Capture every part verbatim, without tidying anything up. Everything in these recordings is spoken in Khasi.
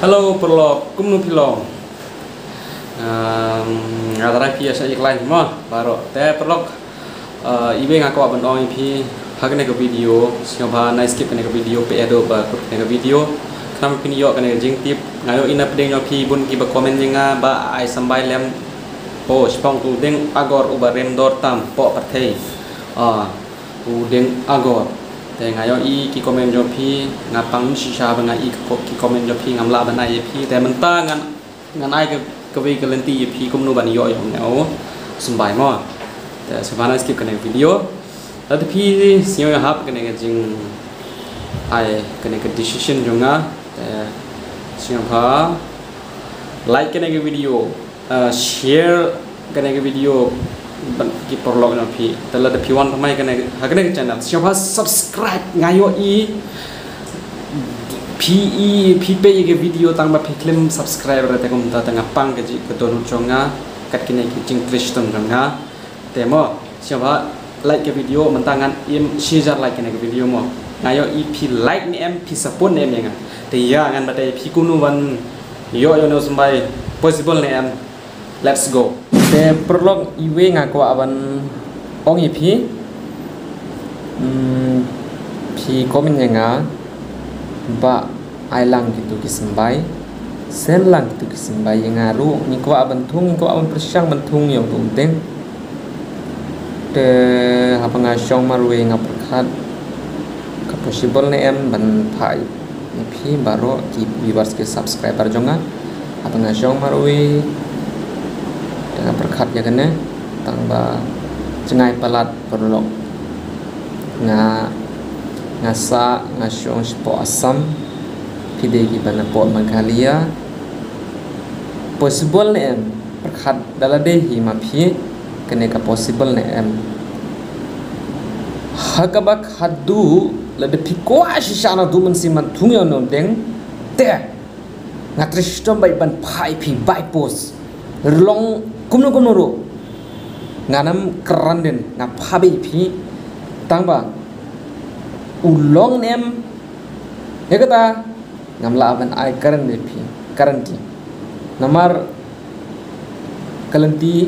Hello paralok, kumno phi long? Nga tharai phi ïa shah ïa khlaiñ mo baroh. Te paralok, iwei nga kwah ban ong ïa phi ha kane ka video. Sngewbha nai skip kane ka video, peit haduh ba kut kane ka video, khnang ba phin ïoh kane ka jingtip. Nga ïohi na pdeng jong phi bun kiba comment ïa nga ba ai symbai lem, oh, shaphang utu u dieng agor uba rem dor tam hapoh pyrthei. U dieng agor. Te nga ïohi ki comment jong phi, nga pang shisha ba nga i ki comment jong phi, ngam lah ban ai ïa phi. Te mynta ngan, ngan ai kawei ka lynti ïa phi kumno ban ïoh ïa une u symbai mo. Te sngewbha nai skip kane ka video. Lada phi sngew ïahap kane ka jing, ai kane ka decision jong nga, te sngewbha like kane ka video, share kane ka video bad ki paralok jong phi. Te lada phi wan thymmai kane, ha kane ka channel, sngewbha subscribe. Nga ïohi phi i, phi peit ïa ka video tang ba phi khlem subscribe re, te kumta te nga pang ka jingkyrkhu jong nga kat kine ki jingtrei shitom jong nga. Te mo, sngewbha like ka video, mynta ngan im shi hajar like kane ka video mo. Nga ïohi phi like ne em, phi support ne em ïa nga. Te ïa ngan batai phi kumno ban ïoh ïa une u symbai, possible ne em. Let's go. Te paralok, iwei nga kwah ban ong ïa phi. Hmm, phi comment ïa nga ba ai lang kitu ki symbai, send lang kitu ki symbai ïa nga ruh. Ngi kwah ban thung, ngi kwah ban pyrshang ban thung ïa utu u dieng. Te haba nga shong marwei nga pyrkhat ka possible ne em ban phah ïa phi baroh ki viewers, ki subscriber jong nga. Haba nga shong marwei te nga pyrkhat ïa kane, tang ba jngai palat paralok. Nga, nga sah, nga shong shapoh Assam, phi dei kiba napoh Meghalaya. Possible ne em? Pyrkhat da lade hi ma phi, kane ka possible ne em? Ha kaba khatduh lada phi kwah shisha na tu mynsiem ban thung ïa une u dieng, te nga trei shitom bad ban phah ïa phi by post. Long kumno kumno ruh, ngan ym kren dien, nga phah beit ïa phi. Tang ba u long ne em, ïa kata ngam lah ban ai guarantee phi, guarantee. Namar ka lynti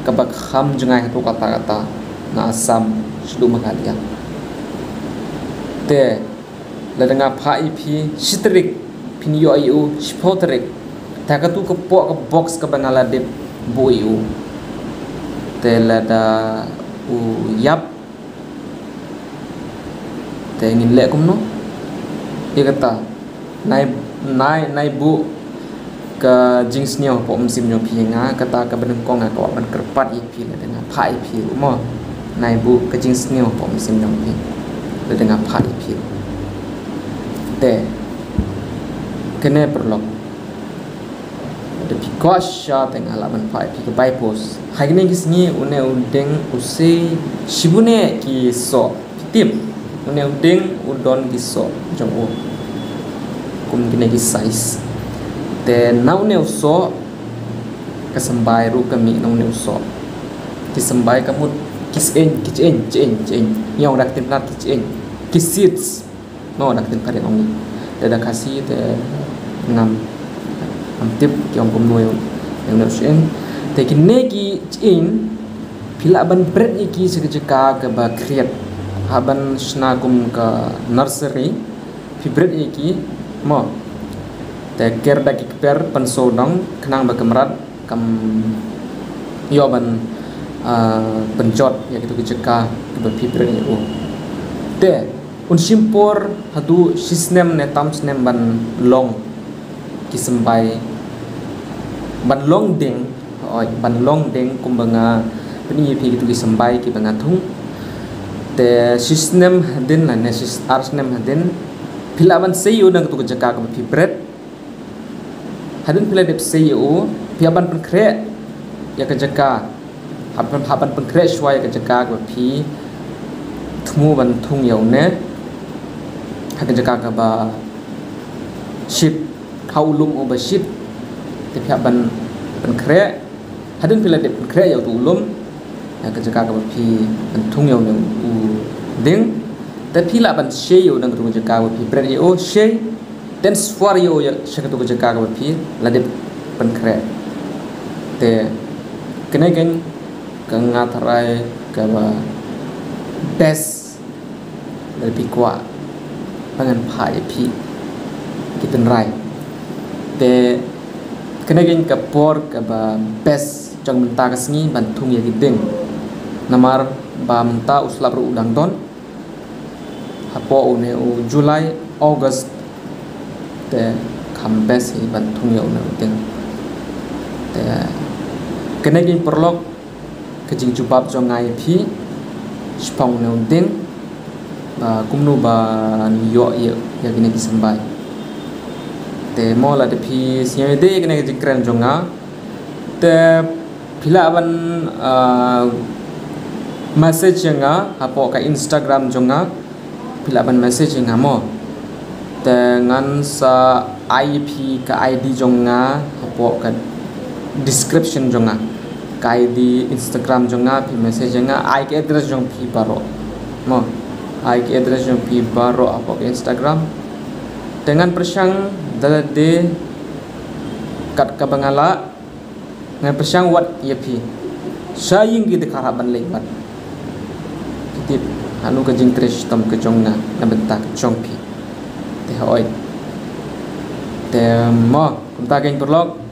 kaba kham jngai haduh katta katta na Assam shaduh Meghalaya. Te lada nga phah ïa phi shi tarik, phin ïoh ïa u shiphew tarik. Te katu ka pok ka box kaba nga la dep buh ïa u. Te lada u ïap, te ngin leh kumno? Ïa kata, nai, nai, nai buh ka jingsngew hapoh mynsiem jong phi ïa nga, kata kaba nyngkong nga kwah ban kyrpad ïa phi lada nga phah ïa phi ruh mo. Nai buh ka jingsngew hapoh mynsiem jong phi lada nga phah ïa phi ruh. Te kane paralok, lada phi kwah shisha te nga lah ban phah ïa phi ka by post. Ha kine ki sngi une u dieng u sei shibun ki soh. Phi tip, une u dieng u don ki soh jong u kum kine ki size. Te na une u soh ka symbai ruh ka mih na une u soh. Ki symbai ka mut ki sying, ki chying, chying, chying. Ngi ong da ka ktien Pnar ki chying, ki seeds. Mo, da ka ktien Pnar ong ngi. Te da Khasi te ngam, ngam tip ki ong kumno ïa une u sying. Te kine ki chying phi lah ban bret ïa ki sha ka jaka kaba khriat. Hap ban shna kum ka nursery, phi bret ïa ki mo. Te ker da ki kper, pynsaw dong khnang ba ka mrad kam ïoh ban, ah, pynjot ïa kitu ki jaka kiba phi bret ïa u. Te un shim por haduh shi snem ne tam snem ban long ki symbai, ban long dieng, hooid, ban long dieng kumba nga pyni ïa phi kitu ki symbai kiba nga thung. Te shi snem hadien lane shi ar snem hadien phi lah ban sei ïa u na katu ka jaka kaba phi bret. Hadien phi la dep sei ïa u, phi hap ban pynkhreh ïa ka jaka. Hap ban, hap ban pynkhreh shuwa ïa ka jaka kaba phi thmu ban thung ïa une. Ha ka jaka kaba shit, ha u lum uba shit. Te phi hap ban pynkhreh. Hadien phi la dep pynkhreh ïa utu u lum, ïa ka jaka kaba phi pynthung ïa une u dieng, te phi lah ban shei ïa u na katu ka jaka kaba phi bret ïa u, shei. transfer ïa u ïa sha katu ka jaka kaba phi la dep pynkhreh. Te kane keiñ ka nga tharai kaba best lada phi kwah ba ngan phah ïa phi ki tynrai. Te kane keiñ ka por kaba best jong mynta ka sngi ban thung ïa ki dieng. Namar ba mynta u slap ruh u dang don hapoh une u July, August, te kham best hi ban thung ïa une u dieng. Te kane keiñ paralok ka jingjubab jong nga ïa phi shaphang une u dieng, ba kumno ban ïoh ïa, ïa kine ki symbai. Te mo lada phi sngew ïa dei kane ka jingkren jong nga, te phi lah ban, ah, message ïa nga hapoh ka Instagram jong nga. Phi lah ban message ïa nga mo. Te ngan sa ai phi ka I D jong nga hapoh ka description jong nga. Ka I D Instagram jong nga, phi message ïa nga, ai ka address jong phi baroh. Mo, ai ka address jong phi baroh hapoh ka Instagram. Te ngan pyrshang da lade kat kaba nga lah, ngan pyrshang wad ïa phi sha ïing ki dkhar hap ban leit wad. Phi tip hano ka jingtrei shitom ka jong nga na bynta ka jong phi. Te hooid. Te mo, kumta keiñ paralok,